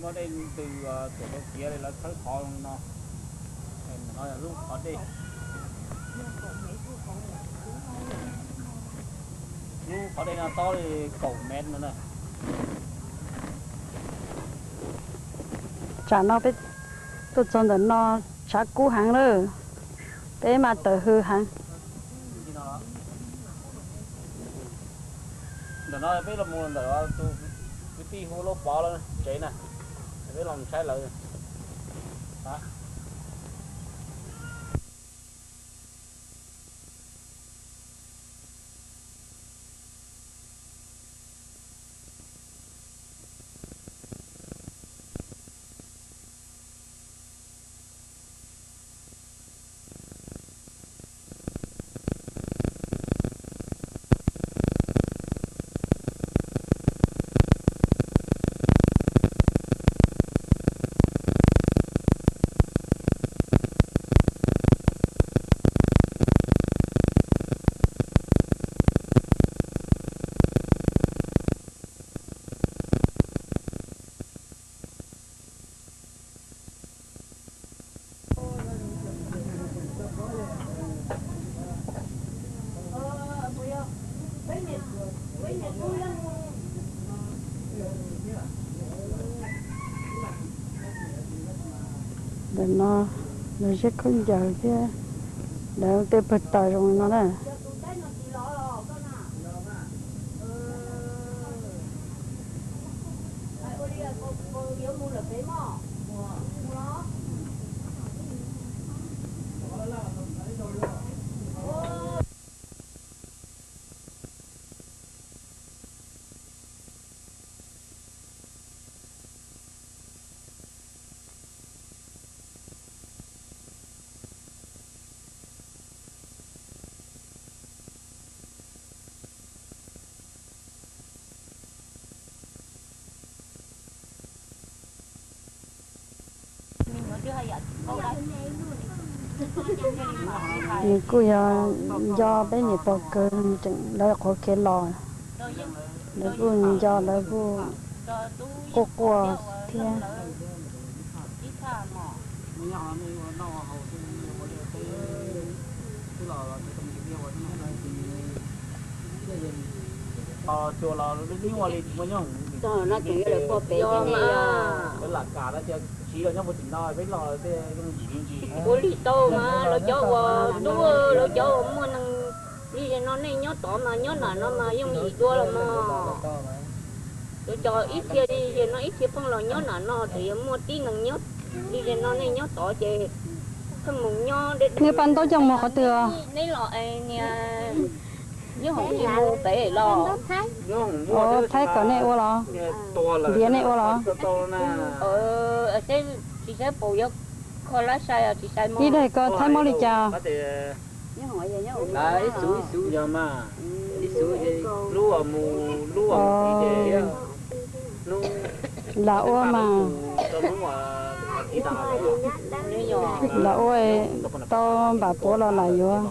Muaj dej ntws tuam rau kiav li lawv khawb qhov no. Ntawm no yog lub qhov dej. Lub qhov dej no tob li kaum mev no na. Tsam no peb tuaj txog ntawm no tshav kub heev lawm, peb mas tawm hws heev. Ntawm no peb los mus ntawm tus kwv tij hu Lauj Pov lawv tsev na, peb los saib lawv. Ntawm no lawv zeb khaub ncaws thiab lawv tej pawg taws zoo li no na. Nws kuj yog nco peb niam pog kawg tseem lawv qhuav khiav los, lawv kuj nco lawv kuj quaj quaj thiab. Ua li tau mas lawv cov uas tub, lawv cov uas muaj neeg li no nej nyob tod mas nyob nram no mas yooj yim dua los mas. Lawv cov ib txhia li no ib txhia phooj los nyob nram no tseem yuav muaj tib neeg nyob li no nej nyob tod ces pheej mus nyob. Nej paj ntaub coj mus qhov twg? Neb los niag nyob hauv mus pem los. Thaib kom nej ua los? Ntiav nej ua los? Seb tsis saib paus yuav kho lab sai tsis sai. Ib daig ko Thaib mob li cas? Lam ua mas, lam ua tau npam puav los lam yuav.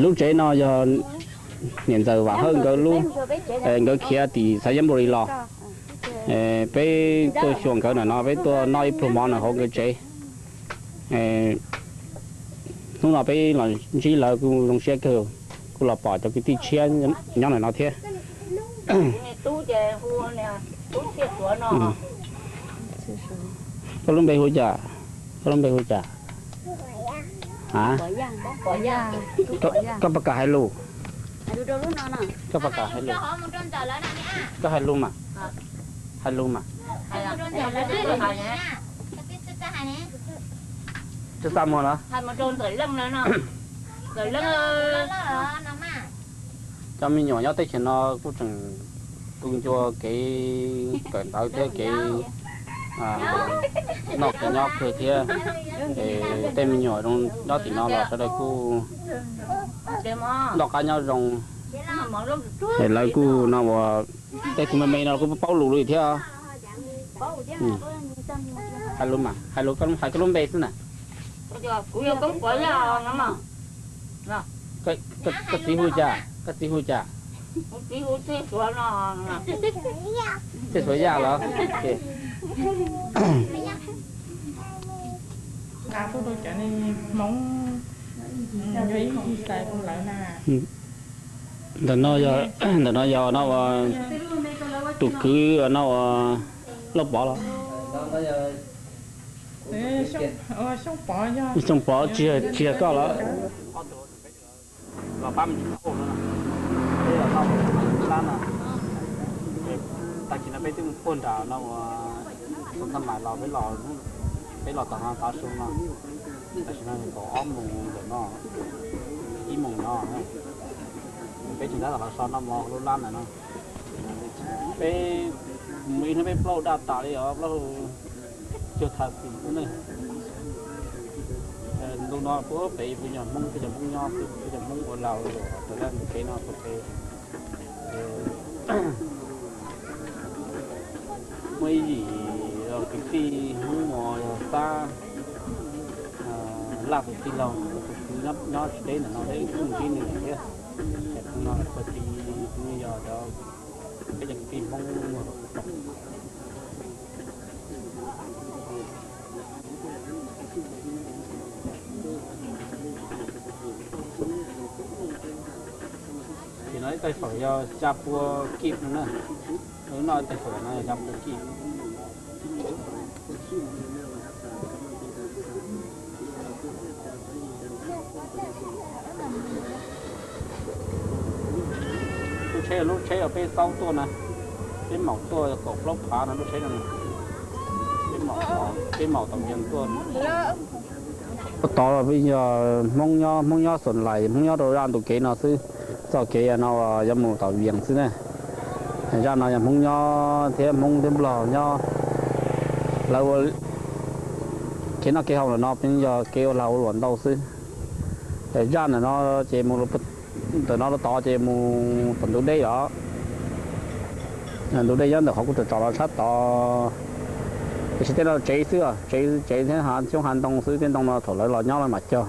Lub tsev no yog niam ntxawm Vam Hawj nkawd lub, nkawd khiav tim Xav Yab Npu Lis los. Peb tuaj xyuas nkawd ntawm no, peb tuaj noj ib pluag mov ntawm hauv nkawd tsev. Hnub no peb los ntsib lawv kuj zoo siab kawg, kuj los pom cov kwv tij tshiab nyob ntawm no thiab. Koj lub npe hu cas? Koj lub npe hu cas? A, koj puas kam hais lus? Koj puas kam hais lus? Koj hais lus mas. Hais lus mas. Tsis txaj muag los? Cov me nyuam nyob teb chaws no kuj tseem tu ncua kev kawm ntawv thiab kev noj kev nyob kawg thiab. Tej me nyuam zoo nyob tim no los sawv daws kuj noj qab nyob zoo. Es lawv kuj no ua tej tus me me no kuj paub lus li thiab. Hais lus mas, hais lus, hais koj lub npe xwb na. Koj txiv hu cas? Koj txiv hu cas? Tej Suav Yaj los? Ntawm no, ntawm no yog no ua tus kwv no ua Lauj Pov los? Xyooj Pov tsis yog koj los? Los pab me ntsis tau no, peb los noj lub lab no. Tag kis no peb twb mus puag nram no ua Xoo Thaj Mam los, peb los tau no tav su no. Tam sim no kaum ob moos ntawm no, ib moos no, peb tseem tab tom los so noj mov hauv lub lab ntawm no. Peb mus ib hnub peb plaub daj tas li os, plaub cuag thaj xim xwb ne. Ntu no puag pem kuv nyuam Hmoob, peb cov Hmoob nyob xwb, peb cov Hmoob ua laus lawm, tau daj ntug kev no puag pem. Muaj ib yim kwv tij Hmoob uas yog Xab Laj tus tij laug, tus kwv nyob tsis deb ntawm no, peb kuj ntsib nws lawm thiab. Tus no puag tim yog cov, peb cov kwv tij Hmoob. Ces no ib tais fawm yog xya pua kib no na. Noj ib tais fawm no yog xya pua kib. Lub tsheb, lub tsheb uas peb xauj tuaj na, peb maum tuaj kaum plaub phav no lub tsheb no. Peb maum tom yees tuaj. Tod los peb yog Hmoob nyob, Hmoob nyob Xoom Lais, Hmoob nyob rau zaj ntu kev no xwb. Txoj kev no yuav mus tom Vias xwb na. Zaj no yog Hmoob nyob thiab, Hmoob thiab Nplog nyob. Lawv ua kev noj kev haus ntawm no peb yog kev ua lag ua luam ntau xwb. Zaj ntawm no ces mus, ntawm no rau tod ces mus tom ntug dej os. Ntug dej nyob ntawm qhov kuv tsom tsom no sab tod. Tiam sis tej no tsev xwb, tsev, tsev thiab hav xyoob hav ntoo xwb, tej ntoo no thaum lawv los nyob lawv mam cog.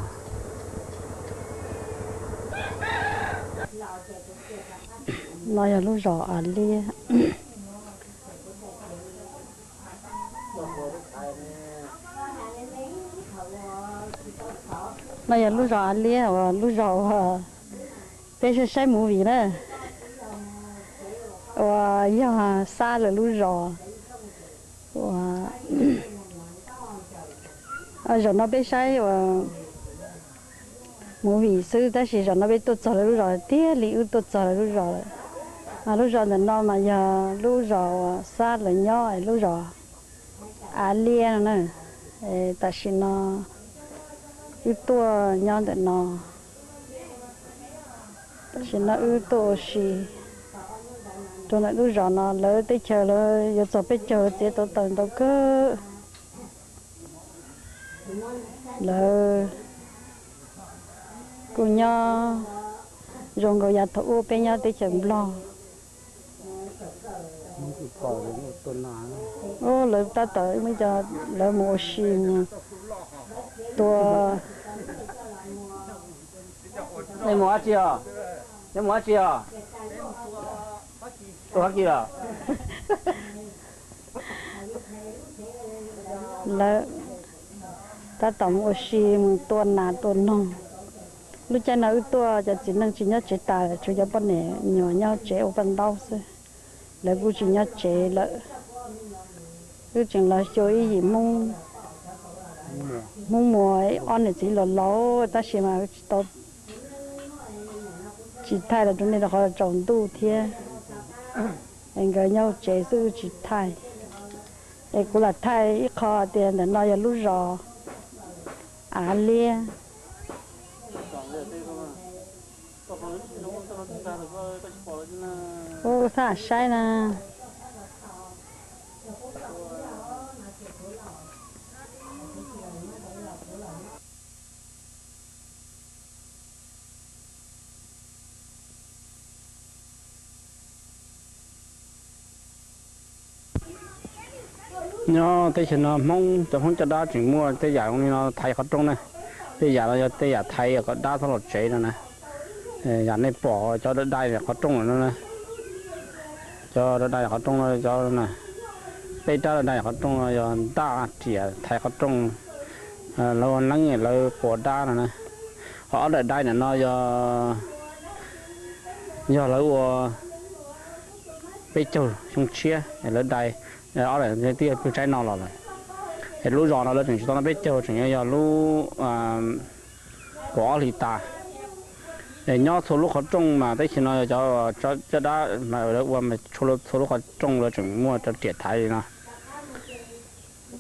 No yog lub zos Av Liab. No yog lub zos Av Liab uas lub zos uas peb saib saib movie na, uas yog Xab lawv lub zos. Uas zaum no peb saib uas movie xwb, tab sis zaum no peb tuaj txog lawv lub zos tiag li, wb tuaj txog lawv lub zos lawm. Mas lub zos ntawm no mas yog lub zos uas Xab lawv nyob, lub zos Av Liab no na. Tam sim no wb tuaj nyob ntawm no. Tam sim no wb tuaj ua si rau ntawm lub zos no, lawv teb chaws lawv yuav txog peb caug txiav tau taws ntau kawg. Lawv kuj nyob zoo nkaus yav thaum ub peb nyob teb chaws Nplog. Lawv tab tom, lawv mus ua si mus tua. Nej mus dab tsi os? Nej mus dab tsi os? Tua Hab Kis los? Lawv tab tom mus ua si mus tua nas tua noog. Lub caij no wb tuaj cov txiv neej tsis nyob tsev tas, tsuas cov poj niam nyuam nyob tsev ua paj ntaub xwb. Lawv kuj tsis nyob tsev lawm. Wb tseem los xyuas ib yim Hmoob, Hmoob Muas ob niam txiv laus laus tab sis mas tsis tau, tsis thaij los rau nej rau qhov tsaus ntuj thiab. Es nkawd nyob tsev xwb wb tsis thaij. Es kuv lam thaij ib qho tias ntawm no yog lub zos Av Liab. Ub, xab saib na. Nyob teb chaws no Hmoob, cov Hmoob coj dab tseem muaj tej yam li no thaiv qhov rooj na. Tej yam no yog tej yam thaiv kom dab txhob los tsev no na. Yam nej pom cov dai dai qhov rooj no na, cov dai dai qhov rooj no, cov na, peb rab dai dai qhov rooj no yog ntaj riam thaiv qhov rooj, lawv ua neeb lawv quas dab no na. Ho ob daim dai ntawm no yog, yog lawv ua peb caug xyoo tshiab es lawv dai, ob daim twb yog pwg tsaib no los lawm. Es lub zos no lawv tseem tsis tau noj peb caug, tseem yog lub kaum ob hlis tas. Es nyob txhua lub qhov rooj mas teb chaws no yog cov coj dab mas lawv ua mas txhua lub qhov rooj lawv tseem muaj cov riam thaiv li no.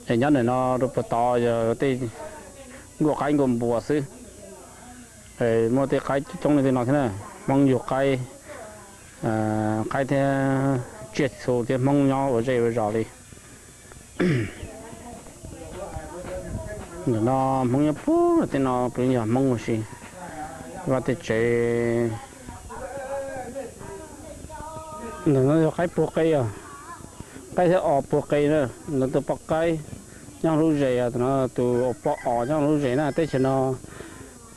Es nyob ntawm no rau puag tod yog tej nkuaj qaib nkuaj npua xwb. Muaj tej qaib coob li tej no thiab na, Hmoob yug qaib, qaib thiab tsiaj txhu thiab Hmoob nyob ua zej ua zos li. Ntawm no Hmoob nyob puag tej no puav leej yog Hmoob ua si, vaj tej tsev. Ntawm no yog qaib puag qe os, qaib thiab os puag qe na. Ntawm tus poj qaib nyob lub zes, tus poj os nyob lub zes na. Teb chaws no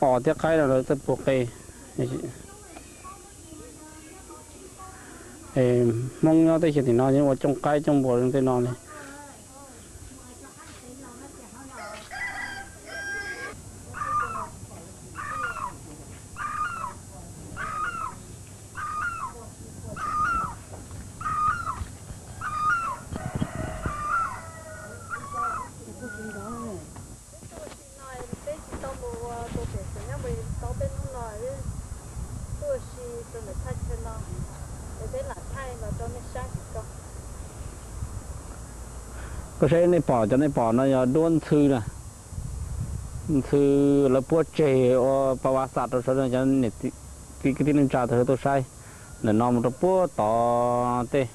os thiab qaib no lawv tej puag qe. Hmoob nyob teb chaws tim no yeej ua cooj qaib cooj npua tej no li. Peb tsis tau mus ua tus pem xeem nyob mus tau peb hnub no, tuaj ua si rau ntawm thaj chaw no, es peb lam thaij los rau nej saib tsis tau. Koj saib nej pom, cov nej pom no yog duab ntxhw na, ntxhw lawv puab tseg ua pa va xam rau sawv daws cov niam txiv kwv tij neej tsa tau sawv tuaj saib. Ntawm no mus rau puag tod tej